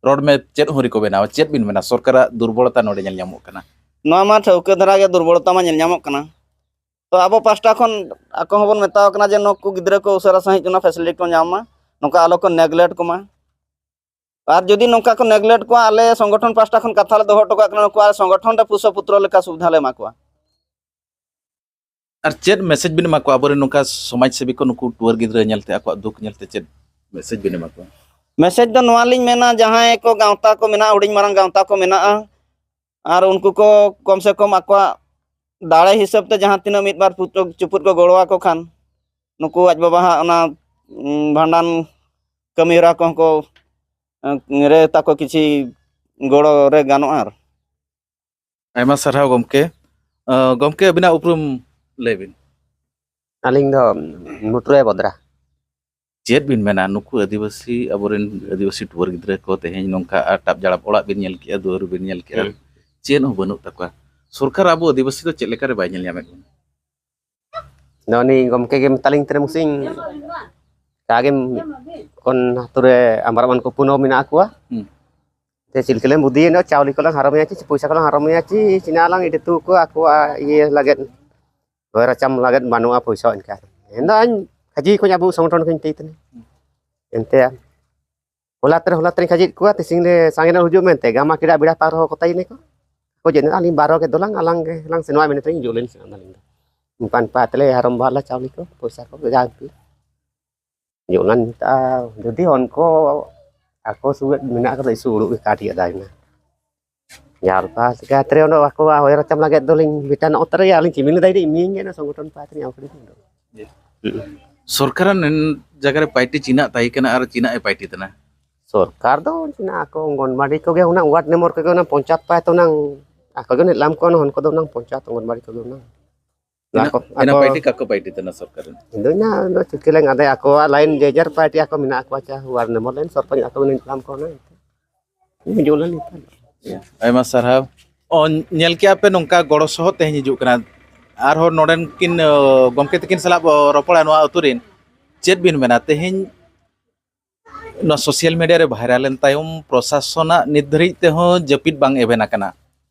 ᱨᱳᱰ ᱢᱮᱯ ᱪᱮᱫ ᱦᱚᱸ ᱟᱹᱣᱨᱤ ᱠᱚ ᱵᱮᱱᱟᱣᱟ᱾ ᱪᱮᱫ ᱵᱤᱱ ᱢᱮᱱᱟ, ᱥᱚᱨᱠᱟᱨᱟᱜ ᱫᱩᱨᱵᱚᱞᱚᱛᱟ ᱱᱚᱰᱮ ᱧᱮᱞ ᱧᱟᱢᱚᱜ ᱠᱟᱱᱟ? ᱱᱚᱣᱟ ᱢᱟ ᱴᱷᱟᱹᱣᱠᱟᱹ ᱫᱷᱟᱨᱟ ᱜᱮ ᱫᱩᱨᱵᱚᱞᱚᱛᱟ ᱢᱟ ᱧᱮᱞ ᱧᱟᱢᱚᱜ ᱠᱟᱱᱟ᱾ ᱛᱚ ᱟᱵᱚ ᱯᱟᱦᱴᱟ ᱠᱷᱚᱱ ᱟᱠᱚ ᱦᱚᱸᱵᱚᱱ ᱢᱮᱛᱟᱣ ᱠᱟᱱᱟ ᱡᱮ ᱱᱩᱠᱩ ᱜᱤᱫᱽᱨᱟᱹ ᱠᱚ ᱩᱥᱟᱹᱨᱟ ᱥᱟᱺᱦᱤᱡ ᱚᱱᱟ ᱯᱷᱮᱥᱤᱞᱤᱴᱤ ᱠᱚ ᱧᱟᱢ ᱢᱟ, ᱱᱚᱝᱠᱟ ᱟᱞᱚ ᱠᱚ ᱱᱮᱜᱽᱞᱮᱠᱴ ᱠᱚᱢᱟ᱾ ᱟᱨ ᱡᱩᱫᱤ ᱱᱚᱝᱠᱟ ᱠᱚ ᱱᱮᱜᱽᱞᱮᱠᱴ ᱠᱚᱣᱟ, ᱟᱞᱮ ᱥᱚᱝᱜᱚᱴᱷᱚᱱ ᱯᱟᱦᱴᱟ ᱠᱷᱚᱱ ᱠᱟᱛᱷᱟ ᱞᱮ ᱫᱚᱦᱚ ᱦᱚᱴᱚ ᱠᱟᱜ ᱠᱟᱱᱟ, ᱱᱩᱠᱩ ᱟᱞᱮ ᱥᱚᱝᱜᱚᱴᱷᱚᱱ ᱨᱮ ᱯᱩᱥᱟᱹ ᱯᱩᱛᱨᱚ ᱞᱮᱠᱟ ᱥᱩᱵᱤᱫᱷᱟ ᱞᱮ ᱮᱢᱟ ᱠᱚᱣᱟ᱾ ᱟᱨ ᱪᱮᱫ ᱢᱮᱥᱮᱡᱽ ᱵᱤᱱ ᱮᱢᱟ ᱠᱚᱣᱟ ᱟᱵᱚᱨᱮᱱ ᱱᱚᱝᱠᱟ ᱥᱚᱢᱟᱡᱽ ᱥᱮᱵᱤ ᱠᱚ, ᱱᱩᱠᱩ ᱴᱩᱣᱟᱹᱨ ᱜᱤᱫᱽᱨᱟᱹ ᱧᱮᱞᱛᱮ, ᱟᱠᱚᱣᱟᱜ ᱫᱩᱠ ᱧᱮᱞᱛᱮ ᱪᱮᱫ ᱢᱮᱥᱮᱡᱽ ᱵᱤᱱ ᱮᱢᱟ ᱠᱚᱣᱟ? ᱢᱮᱥᱮᱡᱽ ᱫᱚ ᱱᱚᱣᱟ ᱞᱤᱧ ᱢᱮᱱᱟ, ᱡᱟᱦᱟᱸᱭ ᱠᱚ ᱜᱟᱶᱛᱟ ᱠᱚ ᱢᱮᱱᱟᱜᱼᱟ, ᱦᱩᱰᱤᱧ ᱢᱟᱨᱟᱝ ᱜᱟᱶᱛᱟ ᱠᱚ ᱢᱮᱱᱟᱜᱼᱟ, ᱟᱨ ᱩᱱᱠᱩ ᱠᱚ ᱠᱚᱢ ᱥᱮ ᱠᱚᱢ ᱟᱠᱚᱣᱟᱜ ᱫᱟᱲᱮ ᱦᱤᱥᱟᱹᱵ ᱛᱮ ᱡᱟᱦᱟᱸ ᱛᱤᱱᱟᱹᱜ ᱢᱤᱫ ᱵᱟᱨ ᱯᱩᱪᱩ- ᱪᱩᱯᱩᱫ ᱠᱚ ᱜᱚᱲᱚ ᱟᱠᱚ ᱠᱷᱟᱱ, ᱱᱩᱠᱩ ᱟᱡ ᱵᱟᱵᱟ ᱦᱟᱸᱜ ᱚᱱᱟ, ᱩᱸ, ᱵᱷᱟᱸᱰᱟᱱ ᱠᱟᱹᱢᱤ ᱦᱚᱨᱟ ᱠᱚᱦᱚᱸ ᱠᱚ, ᱩᱸ, ᱨᱮ ᱛᱟᱠᱚ ᱠᱤᱪᱷᱤ ᱜᱚᱲᱚ ᱨᱮ ᱜᱟᱱᱚᱜᱼᱟ᱾ ᱟᱨ ᱟᱭᱢᱟ ᱥᱟᱨᱦᱟᱣ ᱜᱚᱢᱠᱮ᱾ ᱟᱸ, ᱜᱚᱢᱠᱮ, ᱟᱹᱵᱤᱱᱟᱜ ᱩᱯᱨᱩᱢ ᱞᱟᱹᱭ ᱵᱤᱱ᱾ ᱟᱹᱞᱤᱧ ᱫᱚ ᱢᱩᱴᱩᱨᱟᱭ ᱵᱚᱫᱽᱨᱟ᱾ ᱪᱮᱫ ᱵᱤᱱ ᱢᱮᱱᱟ, ᱱᱩᱠᱩ ᱟᱹᱫᱤᱵᱟᱹᱥᱤ, ᱟᱵᱚᱨᱮᱱ ᱟᱹᱫᱤᱵᱟᱹᱥᱤ ᱴᱩᱣᱟᱹᱨ ᱜᱤᱫᱽᱨᱟᱹ ᱠᱚ ᱛᱮᱦᱮᱧ ᱱᱚᱝᱠᱟ ᱟᱴᱟᱯ ᱡᱟᱲᱟᱯ ᱚᱲᱟᱜ ᱵᱤᱱ ᱧᱮᱞ ᱠᱮᱜᱼᱟ, ᱫᱩᱣᱟᱹᱨ ᱵᱤᱱ ᱧᱮᱞ ᱠᱮᱜᱼᱟ, ᱦᱩᱸ᱾ ᱪᱮᱫ ᱦᱚᱸ ᱵᱟᱹᱱᱩᱜ ᱛᱟᱠᱚᱣᱟ᱾ ᱥᱚᱨᱠᱟᱨ ᱟᱵᱚ ᱟᱹᱫᱤᱵᱟᱹᱥᱤ ᱫᱚ ᱪᱮᱫ ᱞᱮᱠᱟᱨᱮ ᱵᱟᱭ ᱧᱮᱞ ᱧᱟᱢᱮᱫ ᱵᱚᱱᱟ? ᱟᱫᱚ ᱩᱱᱤ ᱜᱚᱢᱠᱮ ᱜᱮ ᱢᱮᱛᱟᱞᱤᱧ ᱛᱟᱦᱮᱱ ᱢᱩᱥᱤᱧ, ᱠᱟᱜᱮᱢ ᱠᱚᱱ ᱟᱹᱛᱩ ᱨᱮ ᱟᱢᱵᱟᱨᱟᱢᱟᱱ ᱠᱚ ᱯᱩᱱᱟᱹᱣ ᱢᱮᱱᱟᱜ ᱠᱚᱣᱟ᱾ ᱦᱩᱸ᱾ ᱛᱮ ᱪᱮᱫ ᱞᱮᱠᱟ ᱞᱮ ᱵᱩᱫᱷᱤᱭᱮᱱᱟ, ᱪᱟᱣᱞᱮ ᱠᱚᱞᱟᱝ ᱦᱟᱨᱚᱢᱮᱭᱟ ᱪᱮ ᱯᱚᱭᱥᱟ ᱠᱚᱞᱟᱝ ᱦᱟᱨᱚᱢᱮᱭᱟ ᱪᱮ ᱪᱤᱱᱟ ᱟᱞᱟᱝ ᱮᱴᱟᱜ ᱟᱹᱛᱩ ᱠᱚ ᱟᱠᱚᱣᱟᱜ ᱤᱭᱟᱹ ᱞᱟᱹᱜᱤᱫ, ᱦᱚᱭ ᱨᱟᱪᱟᱢ ᱞᱟᱹᱜᱤᱫ ᱵᱟᱹᱱᱩᱜᱼᱟ ᱯᱚᱭᱥᱟ ᱮᱱᱠᱷᱟᱱ᱾ ᱮᱱᱫᱚ ᱟᱹᱧ ᱠᱷᱟᱹᱡᱤ ᱠᱚᱧ ᱟᱵᱚ ᱥᱚᱝᱜᱚᱴᱷᱚᱱ ᱠᱚᱧ ᱛᱟᱹᱭ ᱛᱟᱹᱱᱤᱡ᱾ ᱮᱱᱛᱮ ᱦᱚᱞᱟ ᱛᱮᱨᱮ, ᱦᱚᱞᱟ ᱛᱮᱨᱮᱧ ᱠᱷᱟᱹᱡᱤ ᱠᱚᱣᱟ, ᱛᱤᱥᱤᱧ ᱞᱮ ᱥᱟᱸᱜᱮ ᱧᱚᱜ ᱦᱤᱡᱩᱜ ᱢᱮᱱᱛᱮ, ᱜᱟᱢᱟ ᱠᱮᱰᱟ ᱵᱮᱲᱟ ᱯᱟᱨ ᱦᱚᱸ ᱠᱚ ᱛᱟᱭ ᱱᱮᱠᱚ᱾ ᱠᱚ ᱡᱮ ᱟᱹᱞᱤᱧ ᱵᱟᱨᱚ ᱜᱮ ᱫᱚᱞᱟᱝ ᱟᱞᱟᱝ ᱜᱮ ᱞᱟᱝ ᱥᱮᱱᱚᱜᱼᱟ ᱢᱮᱱᱛᱮ ᱦᱤᱡᱩᱜ ᱞᱤᱧ ᱥᱮᱱᱚᱜᱼᱟ ᱟᱹᱞᱤᱧ ᱫᱚ᱾ ᱯᱟᱱ ᱯᱟ ᱛᱮᱞᱮ ᱦᱟᱨᱚᱢ ᱵᱟᱦᱟ ᱞᱮ ᱪᱟᱣᱞᱮ ᱠᱚ, ᱯᱚᱭᱥᱟ ᱠᱚ, ᱡᱟ ᱜᱮ᱾ ᱡᱚᱜ ᱞᱟᱝ ᱢᱮᱛᱟᱜᱼᱟ, ᱡᱩᱫᱤ ᱦᱚᱱ ᱠᱚ ᱟᱠᱚ ᱥᱩᱜᱮᱫ ᱢᱮᱱᱟᱜ ᱠᱟᱫᱟ, ᱤᱥᱩ ᱩᱲᱩᱜ ᱜᱮ ᱠᱟᱴ ᱤᱭᱟᱹ ᱫᱟᱭ ᱱᱟ᱾ ᱡᱟᱦᱟᱸ ᱞᱮᱠᱟ ᱪᱤᱠᱟᱹᱛᱮ ᱚᱸᱰᱮ ᱟᱠᱚᱣᱟᱜ ᱦᱚᱭ ᱨᱟᱪᱟᱢ ᱞᱟᱹᱜᱤᱫ ᱫᱚᱞᱤᱧ ᱵᱮᱴᱟ ᱱᱚᱜᱼᱚ ᱛᱟᱨᱟ ᱜᱮ ᱟᱹᱞᱤᱧ ᱪᱤᱢᱤᱱ ᱞᱮᱫᱟᱭ ᱤᱢᱤᱭᱟᱹᱧ ᱜᱮ ᱚᱱᱟ ᱥᱚᱝᱜᱚᱴᱷᱚᱱ ᱯᱟᱦᱴᱟ ᱨᱤᱧ ᱟᱢ ᱠᱟᱹᱱᱟᱹᱧ᱾ ᱥᱚᱨᱠᱟᱨᱟᱜ ᱱᱤᱱ ᱡᱟᱭᱜᱟ ᱨᱮ ᱯᱟᱭᱴᱤ ᱪᱤᱱᱟᱜ ᱛᱟᱦᱮᱸ ᱠᱟᱱᱟ ᱟᱨ ᱪᱤᱱᱟᱜ ᱮ ᱯᱟᱭᱴᱤ ᱛᱟᱦᱮᱱᱟ᱾ ᱥᱚᱨᱠᱟᱨ ᱫᱚ ᱪᱤᱱᱟᱜ ᱟᱠᱚ ᱚᱝᱜᱚᱱᱵᱟᱲᱤ ᱠᱚᱜᱮ ᱚᱱᱟ ᱣᱟᱨᱰ ᱢᱮᱢᱵᱟᱨ ᱠᱚᱜᱮ ᱚᱱᱟ ᱯᱚᱧᱪᱟᱭᱮᱛ ᱯᱟᱭᱮᱛ ᱚᱱᱟ ᱟᱠᱚ ᱜᱮ ᱞᱟᱢ ᱠᱚ ᱚᱱᱟ ᱦᱚᱱ ᱠᱚᱫᱚ ᱚᱱᱟ ᱯᱚᱧᱪᱟᱭᱮᱛ ᱚᱝᱜᱚᱱᱵᱟᱲᱤ ᱠᱚᱜᱮ ᱚᱱᱟ᱾ ᱤᱱᱟᱹ, ᱟᱠᱚ, ᱤᱱᱟᱹ ᱟᱠᱚ ᱯᱟᱭᱴᱤ ᱠᱟᱠᱚ ᱯᱟᱭᱴᱤ ᱛᱟᱦᱮᱱᱟ ᱥᱚᱨᱠᱟᱨ ᱨᱮᱱ? ᱤᱧ ᱫᱚ ᱤᱧᱟᱹᱜ ᱫᱚ ᱪᱤᱠᱟᱹ ᱞᱮᱱ ᱟᱫᱮ ᱟᱠᱚᱣᱟᱜ ᱞᱟᱭᱤᱱ ᱡᱮ ᱡᱟᱨ ᱯᱟᱭᱴᱤ ᱟᱠᱚ ᱢᱮᱱᱟᱜ ᱠᱚᱣᱟ, ᱪᱟᱦᱮ ᱣᱟᱨᱰ ᱢᱮᱢᱵᱟᱨ ᱞᱟᱭᱤᱱ ᱥᱚᱨᱯᱚᱧᱪ ᱟᱠᱚ ᱜᱮ ᱞᱟᱢ ᱠᱚ ᱚᱱᱟ᱾ ᱵᱩᱡᱷᱟᱹᱣ ᱞᱮᱱ ᱱᱤᱛᱚᱜ᱾ ᱟᱭᱢᱟ ᱥᱟᱨᱦᱟᱣ᱾ ᱚ, ᱧᱮᱞ ᱠᱮᱜᱼᱟ ᱯᱮ ᱱᱚᱝᱠᱟ ᱜᱚᱲᱚ ᱥᱚᱦᱚᱫ ᱛᱮᱦᱮᱧ ᱦᱤᱡᱩᱜ ᱠᱟᱱᱟ᱾ ᱟᱨᱦᱚᱸ ᱱᱚᱰᱮᱱ ᱠᱤᱱ, ᱚ, ᱜᱚᱢᱠᱮ ᱛᱟᱹᱠᱤᱱ ᱥᱟᱞᱟᱜ ᱵᱚ ᱨᱚᱯᱚᱲᱟ ᱱᱚᱣᱟ ᱟᱹᱛᱩ ᱨᱮᱱ᱾ ᱪᱮᱫ ᱵᱤᱱ ᱢᱮᱱᱟ, ᱛᱮᱦᱮᱧ ᱱᱚᱣᱟ ᱥᱳᱥᱟᱞ ᱢᱤᱰᱤᱭᱟ ᱨᱮ ᱵᱷᱟᱭᱨᱟᱞ ᱮᱱ ᱛᱟᱭᱚᱢ ᱯᱨᱚᱥᱟᱥᱚᱱᱟᱜ ᱱᱤᱛ ᱫᱷᱟᱹᱨᱤᱡ ᱛᱮᱦᱚᱸ ᱡᱟᱹᱯᱤᱫ ᱵᱟᱝ ᱮᱵᱷᱮᱱ ᱟᱠᱟᱱᱟ?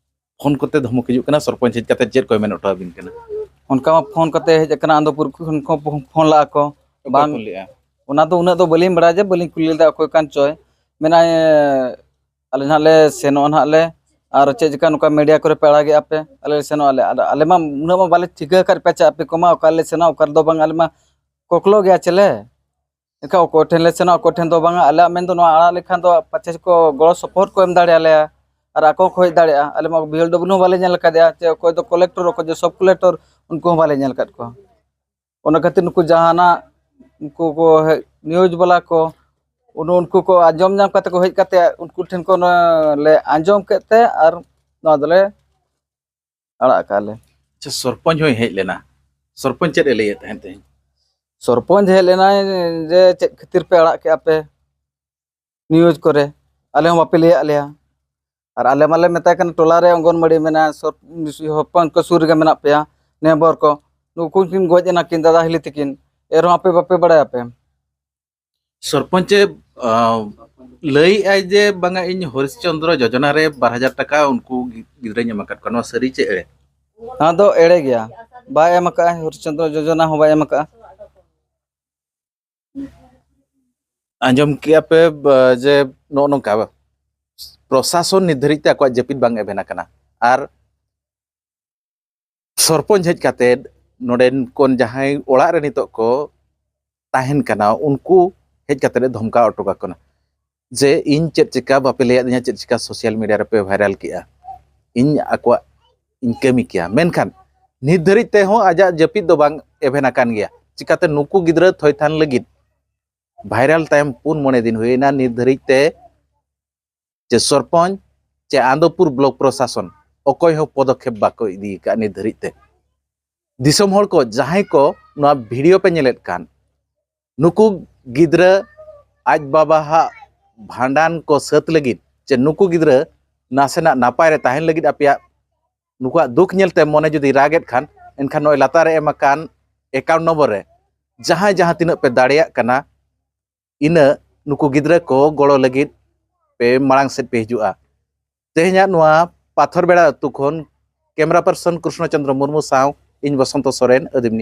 ᱯᱷᱳᱱ ᱠᱚᱛᱮ ᱫᱷᱚᱢᱚᱠ ᱦᱤᱡᱩᱜ ᱠᱟᱱᱟ, ᱥᱚᱨᱯᱚᱧᱪ ᱦᱮᱡ ᱠᱟᱛᱮ ᱪᱮᱫ ᱠᱚᱭ ᱢᱮᱱ ᱦᱚᱴᱚ ᱟᱹᱵᱤᱱ ᱠᱟᱱᱟ? ᱚᱱᱠᱟ ᱢᱟ ᱯᱷᱳᱱ ᱠᱟᱛᱮ ᱦᱮᱡ ᱟᱠᱟᱱᱟ, ᱟᱱᱫᱚᱯᱩᱨ ᱠᱷᱚᱱ ᱠᱚ ᱯᱷᱳᱱ ᱞᱟᱜᱼᱟ ᱠᱚ᱾ ᱚᱠᱚᱭ ᱵᱟᱝ, ᱯᱷᱳᱱ ᱞᱮᱜᱼᱟ? ᱚᱱᱟ ᱫᱚ ᱩᱱᱟᱹᱜ ᱫᱚ ᱵᱟᱹᱞᱤᱧ ᱵᱟᱲᱟᱭᱟ ᱡᱮ ᱵᱟᱹᱞᱤᱧ ᱠᱩᱞᱤ ᱞᱮᱫᱟ ᱚᱠᱚᱭ ᱠᱟᱱ ᱪᱚᱭ᱾ ᱢᱮᱱᱟᱭ, ᱟᱞᱮ ᱱᱟᱦᱟᱜ ᱞᱮ ᱥᱮᱱᱚᱜᱼᱟ ᱱᱟᱦᱟᱜ ᱞᱮ, ᱟᱨ ᱪᱮᱫ ᱪᱤᱠᱟ ᱱᱚᱝᱠᱟ ᱢᱤᱰᱤᱭᱟ ᱠᱚᱨᱮ ᱯᱮ ᱟᱲᱟᱜᱮᱜᱼᱟ ᱯᱮ, ᱟᱞᱮ ᱞᱮ ᱥᱮᱱᱚᱜ ᱟᱞᱮ᱾ ᱟᱨ ᱟᱞᱮ ᱢᱟ ᱩᱱᱟᱹᱜ ᱢᱟ ᱵᱟᱞᱮ ᱴᱷᱤᱠᱟᱹ ᱟᱠᱟᱫ ᱯᱮ ᱪᱮ ᱟᱯᱮ ᱠᱚᱢᱟ ᱚᱠᱟ ᱨᱮᱞᱮ ᱥᱮᱱᱚᱜᱼᱟ, ᱚᱠᱟ ᱨᱮᱫᱚ ᱵᱟᱝ, ᱟᱞᱮ ᱢᱟ ᱠᱚᱠᱞᱚ ᱜᱮᱭᱟ ᱪᱮᱞᱮ᱾ ᱮᱱᱠᱷᱟᱱ ᱚᱠᱚᱭ ᱴᱷᱮᱱ ᱞᱮ ᱥᱮᱱᱚᱜᱼᱟ, ᱚᱠᱚᱭ ᱴᱷᱮᱱ ᱫᱚ ᱵᱟᱝᱟ᱾ ᱟᱞᱮᱭᱟᱜ ᱢᱮᱱ ᱫᱚ ᱱᱚᱣᱟ ᱟᱲᱟᱜ ᱞᱮᱠᱷᱟᱱ ᱫᱚ ᱯᱟᱪᱮ ᱠᱚ ᱜᱚᱲᱚ ᱥᱚᱯᱚᱦᱚᱫ ᱠᱚ ᱮᱢ ᱫᱟᱲᱮᱭᱟᱞᱮᱭᱟ, ᱟᱨ ᱟᱠᱚ ᱦᱚᱸᱠᱚ ᱦᱮᱡ ᱫᱟᱲᱮᱭᱟᱜᱼᱟ᱾ ᱟᱞᱮ ᱢᱟ ᱵᱤ ᱮᱞ ᱰᱟᱵᱞᱤᱭᱩ ᱦᱚᱸ ᱵᱟᱞᱮ ᱧᱮᱞ ᱟᱠᱟᱫᱮᱭᱟ ᱪᱮ ᱚᱠᱚᱭ ᱫᱚ ᱠᱚᱞᱮᱠᱴᱚᱨ, ᱚᱠᱚᱭ ᱫᱚ ᱥᱚᱵ ᱠᱚᱞᱮᱠᱴᱚᱨ, ᱩᱱᱠᱩ ᱦᱚᱸ ᱵᱟᱞᱮ ᱧᱮᱞ ᱟᱠᱟᱫ ᱠᱚᱣᱟ᱾ ᱚᱱᱟ ᱠᱷᱟᱹᱛᱤᱨ ᱱᱩᱠᱩ ᱡᱟᱦᱟᱱᱟᱜ ᱩᱱᱠᱩ ᱠᱚ ᱦᱮᱡ, ᱱᱤᱭᱩᱡᱽ ᱵᱟᱞᱟ ᱠᱚ, ᱩᱱ-, ᱩᱱᱠᱩ ᱠᱚ ᱟᱸᱡᱚᱢ ᱧᱟᱢ ᱠᱟᱛᱮ ᱠᱚ ᱦᱮᱡ ᱠᱟᱛᱮ ᱩᱱᱠᱩ ᱴᱷᱮᱱ ᱠᱷᱚᱱ, ᱮ, ᱞᱮ ᱟᱸᱡᱚᱢ ᱠᱮᱫ ᱛᱮ ᱟᱨ ᱱᱚᱣᱟ ᱫᱚᱞᱮ ᱟᱲᱟᱜ ᱠᱟᱜᱼᱟ ᱞᱮ᱾ ᱟᱪᱪᱷᱟ, ᱥᱚᱨᱯᱚᱧᱪ ᱦᱚᱸᱭ ᱦᱮᱡ ᱞᱮᱱᱟ, ᱥᱚᱨᱯᱚᱧᱪ ᱪᱮᱫ ᱮ ᱞᱟᱹᱭᱮᱫ ᱛᱟᱦᱮᱸᱫ ᱛᱮᱦᱮᱧ? ᱥᱚᱨᱯᱚᱧᱪ ᱦᱮᱡ ᱞᱮᱱᱟᱭ ᱡᱮ ᱪᱮᱫ ᱠᱷᱟᱹᱛᱤᱨ ᱯᱮ ᱟᱲᱟᱜ ᱠᱮᱜᱼᱟ ᱯᱮ ᱱᱤᱭᱩᱡᱽ ᱠᱚᱨᱮ, ᱟᱞᱮ ᱦᱚᱸ ᱵᱟᱯᱮ ᱞᱟᱹᱭᱟᱫ ᱞᱮᱭᱟ᱾ ᱟᱨ ᱟᱞᱮ ᱢᱟᱞᱮ ᱢᱮᱛᱟᱭ ᱠᱟᱱᱟ ᱴᱚᱞᱟ ᱨᱮ ᱚᱝᱜᱚᱱᱵᱟᱲᱤ ᱢᱮᱱᱟᱜᱼᱟ, ᱥᱚᱨ-, ᱦᱚᱯᱚᱱ ᱠᱚ ᱥᱩᱨ ᱨᱮᱜᱮ ᱢᱮᱱᱟᱜ ᱯᱮᱭᱟ, ᱱᱮᱭᱵᱚᱨ ᱠᱚ, ᱱᱩᱠᱩ ᱠᱤᱱ ᱜᱚᱡ ᱮᱱᱟ ᱠᱤᱱ ᱫᱟᱫᱟ ᱦᱤᱞᱤ ᱛᱟᱹᱠᱤᱱ, ᱮᱱ ᱨᱮᱦᱚᱸ ᱟᱯᱮ ᱵᱟᱯᱮ ᱵᱟᱲᱟᱭᱟ ᱯᱮ᱾ ᱥᱚᱨᱯᱚᱧᱪᱮ, ᱟᱸ, ᱞᱟᱹᱭᱮᱜᱼᱟᱭ ᱡᱮ ᱵᱟᱝᱟ ᱤᱧ ᱦᱚᱨᱤᱥ ᱪᱚᱱᱫᱨᱚ ᱡᱳᱡᱚᱱᱟ ᱨᱮ ᱵᱟᱨ ᱦᱟᱡᱟᱨ ᱴᱟᱠᱟ ᱩᱱᱠᱩ ᱜᱤ-, ᱜᱤᱫᱽᱨᱟᱹᱧ ᱮᱢ ᱟᱠᱟᱫ ᱠᱚᱣᱟ, ᱱᱚᱣᱟ ᱥᱟᱹᱨᱤ ᱪᱮ ᱮᱲᱮ? ᱱᱚᱣᱟ ᱫᱚ ᱮᱲᱮ ᱜᱮᱭᱟ, ᱵᱟᱭ ᱮᱢ ᱟᱠᱟᱫᱼᱟ, ᱦᱚᱨᱤᱥ ᱪᱚᱱᱫᱨᱚ ᱡᱳᱡᱚᱱᱟ ᱦᱚᱸ ᱵᱟᱭ ᱮᱢ ᱟᱠᱟᱫᱼᱟ᱾ ᱟᱸᱡᱚᱢ ᱠᱮᱜᱼᱟ ᱯᱮ, ᱵ-, ᱡᱮ ᱱᱚᱜᱼᱚ ᱱᱚᱝᱠᱟ ᱯᱨᱚᱥᱟᱥᱚᱱ ᱱᱤᱛ ᱫᱷᱟᱹᱨᱤᱡ ᱛᱮ ᱟᱠᱚᱣᱟᱜ ᱡᱟᱹᱯᱤᱫ ᱵᱟᱝ ᱮᱵᱷᱮᱱ ᱟᱠᱟᱱᱟ᱾ ᱟᱨ ᱥᱚᱨᱯᱚᱧᱪ ᱦᱮᱡ ᱠᱟᱛᱮᱫ ᱱᱚᱰᱮᱱ ᱠᱚ ᱡᱟᱦᱟᱸᱭ ᱚᱲᱟᱜ ᱨᱮ ᱱᱤᱛᱚᱜ ᱠᱚ ᱛᱟᱦᱮᱱ ᱠᱟᱱᱟ, ᱩᱱᱠᱩ ᱦᱮᱡ ᱠᱟᱛᱮᱫ ᱮ ᱫᱷᱚᱢᱠᱟᱣ ᱦᱚᱴᱚ ᱠᱟᱠᱚ ᱠᱟᱱᱟ ᱡᱮ ᱤᱧ ᱪᱮᱫ ᱪᱤᱠᱟ ᱵᱟᱯᱮ ᱞᱟᱹᱭᱟᱫᱤᱧᱟ, ᱪᱮᱫ ᱪᱤᱠᱟ ᱥᱳᱥᱟᱞ ᱢᱤᱰᱤᱭᱟ ᱨᱮᱯᱮ ᱵᱷᱟᱭᱨᱟᱞ ᱠᱮᱜᱼᱟ, ᱤᱧ ᱟᱠᱚᱣᱟᱜ ᱤᱧ ᱠᱟᱹᱢᱤ ᱠᱮᱭᱟ᱾ ᱢᱮᱱᱠᱷᱟᱱ ᱱᱤᱛ ᱫᱷᱟᱹᱨᱤᱡ ᱛᱮᱦᱚᱸ ᱟᱡᱟᱜ ᱡᱟᱹᱯᱤᱫ ᱫᱚ ᱵᱟᱝ ᱮᱵᱷᱮᱱ ᱟᱠᱟᱱ ᱜᱮᱭᱟ᱾ ᱪᱤᱠᱟᱛᱮ ᱱᱩᱠᱩ ᱜᱤᱫᱽᱨᱟᱹ ᱛᱷᱚᱭᱛᱷᱟᱱ ᱞᱟᱹᱜᱤᱫ ᱵᱷᱟᱭᱨᱟᱞ ᱛᱟᱭᱚᱢ ᱯᱩᱱ ᱢᱚᱬᱮ ᱫᱤᱱ ᱦᱩᱭᱮᱱᱟ, ᱱᱤᱛ ᱫᱷᱟᱹᱨᱤᱡ ᱛᱮ ᱪᱮ ᱥᱚᱨᱯᱚᱧᱪ ᱪᱮ ᱟᱱᱫᱚᱯᱩᱨ ᱵᱞᱚᱠ ᱯᱨᱚᱥᱟᱥᱚᱱ ᱚᱠᱚᱭ ᱦᱚᱸ ᱯᱚᱫᱚᱠᱷᱮᱯ ᱵᱟᱠᱚ ᱤᱫᱤ ᱟᱠᱟᱫ ᱱᱤᱛ ᱫᱷᱟᱹᱨᱤᱡ ᱛᱮ᱾ ᱫᱤᱥᱚᱢ ᱦᱚᱲ ᱠᱚ, ᱡᱟᱦᱟᱸᱭ ᱠᱚ ᱱᱚᱣᱟ ᱵᱷᱤᱰᱤᱭᱳ ᱯᱮ ᱧᱮᱞᱮᱫ ᱠᱟᱱ, ᱱᱩᱠᱩ ᱜᱤᱫᱽᱨᱟᱹ ᱟᱡ ᱵᱟᱵᱟᱣᱟᱜ ᱵᱷᱟᱸᱰᱟᱱ ᱠᱚ ᱥᱟᱹᱛ ᱞᱟᱹᱜᱤᱫ ᱪᱮ ᱱᱩᱠᱩ ᱜᱤᱫᱽᱨᱟᱹ ᱱᱟᱥᱮᱱᱟᱜ ᱱᱟᱯᱟᱭ ᱨᱮ ᱛᱟᱦᱮᱱ ᱞᱟᱹᱜᱤᱫ ᱟᱯᱮᱭᱟᱜ ᱱᱩᱠᱩᱣᱟᱜ ᱫᱩᱠ ᱧᱮᱞᱛᱮ ᱢᱚᱱᱮ ᱡᱩᱫᱤ ᱨᱟᱜᱮᱫ ᱠᱷᱟᱱ, ᱮᱱᱠᱷᱟᱱ ᱱᱚᱜᱼᱚᱭ ᱞᱟᱛᱟᱨ ᱨᱮ ᱮᱢ ᱟᱠᱟᱱ ᱮᱠᱟᱣᱩᱱᱴ ᱱᱚᱢᱵᱚᱨ ᱨᱮ ᱡᱟᱦᱟᱸᱭ ᱡᱟᱦᱟᱸ ᱛᱤᱱᱟᱹᱜ ᱯᱮ ᱫᱟᱲᱮᱭᱟᱜ ᱠᱟᱱᱟ, ᱤᱱᱟᱹᱜ ᱱᱩᱠᱩ ᱜᱤᱫᱽᱨᱟᱹ ᱠᱚ ᱜᱚᱲᱚ ᱞᱟᱹᱜᱤᱫ ᱯᱮ ᱢᱟᱲᱟᱝ ᱥᱮᱫ ᱯᱮ ᱦᱤᱡᱩᱜᱼᱟ᱾ ᱛᱮᱦᱮᱧᱟᱜ ᱱᱚᱣᱟ ᱯᱟᱛᱷᱚᱨ ᱵᱮᱲᱟ ᱟᱹᱛᱩ ᱠᱷᱚᱱ ᱠᱮᱢᱮᱨᱟ ᱯᱟᱨᱥᱚᱱ ᱠᱨᱤᱥᱱᱚ ᱪᱚᱸᱫᱽᱨᱚ ᱢᱩᱨᱢᱩ ᱥᱟᱶ ᱤᱧ ᱵᱚᱥᱚᱱᱛᱚ ᱥᱚᱨᱮᱱ, ᱟᱹᱫᱤᱢ ᱱᱤᱭᱩᱡᱽ᱾